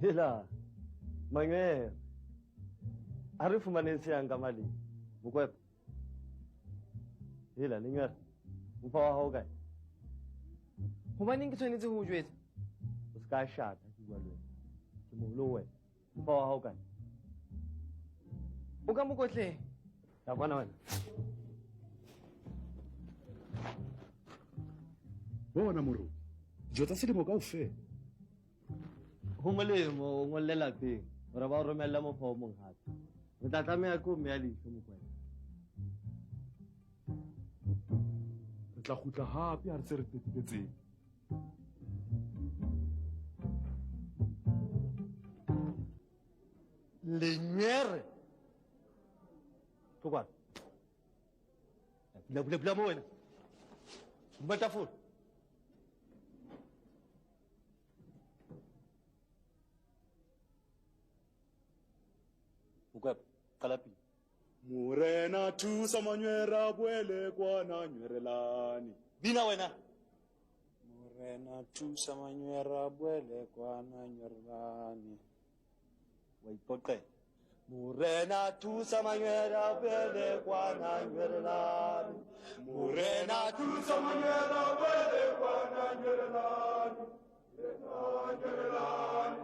Hela Mangwe, a re fumaneng se yang ka maleng. Mokwepa. Hela Lenyere, mfa wa hao kae? Hobaneng ke tshwanetse ho o jwetsa? O se ka shata ke bua le wena. Ke moholo ho wena. Mfa wa hao kae? O ka mokotleng. Ya kwana wena. Bona moruti, dijo tsa selemo kaofela. Ho molemo o ngolle lapeng hore ba o romelle mokgwa o mong hape. Re tla tlameha ke ho meya leihlo Mokwena. Re tla kgutla hape ha re se re qetile tsena. Lenyere. Tlokwana. Bula bula bula mo wena. Bula tafole. Mokwepa, qala pele. Morena thusa manywera boele kwana nywerelane. Bina wena. Morena thusa manywera boele kwana nywerelane. Wa ipoqela. Morena thusa manywera boele kwana nywerelane. Morena thusa manywera boele kwana nywerelane. Nywerelane, nywerelane,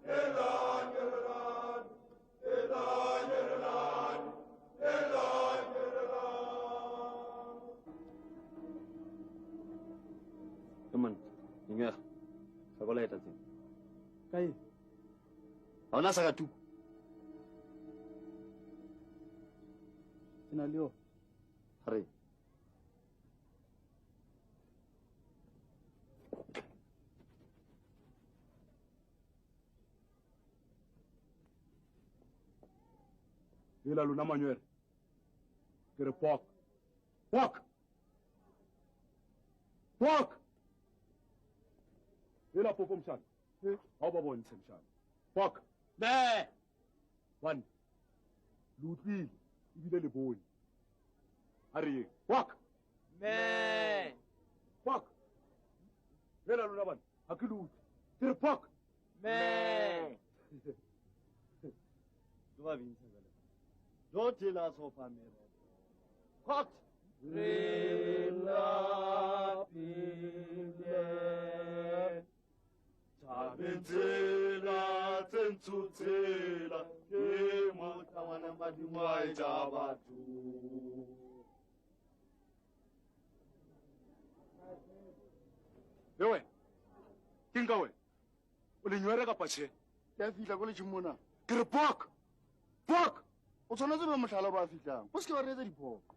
nywerelane, nywerelane, nywerelane, nywerelane. Come on, Lenyere. Hlakola eta tsena. Kae? Ha ona sakatuku. Ke na le yona. Re. Hela lona manywere. Ke re pok. Pok. Pok. Hela popo mshana. Ha o ba bontshe mshana. Pok. Be. One. Le utlwile ebile le bone. A re yeng. Pok. Me. Pok. Hela lona bana, ha ke le utlwe. Ke re pok. Me. Ke ba bintsha jwale. Do tela sofa mero. Kot. Re lapile. Thabeng tsela tse ntsho tsela ke mohla ngwana madimo a etsa batho. Le wena, ke nka wena. O lenywere kapa tjhe? Ke a fihla koletšheng mona. Ke re pok. Pok. O tshwanetse be mohlala ba fihlang. O se ke wa re etsa diphoqo.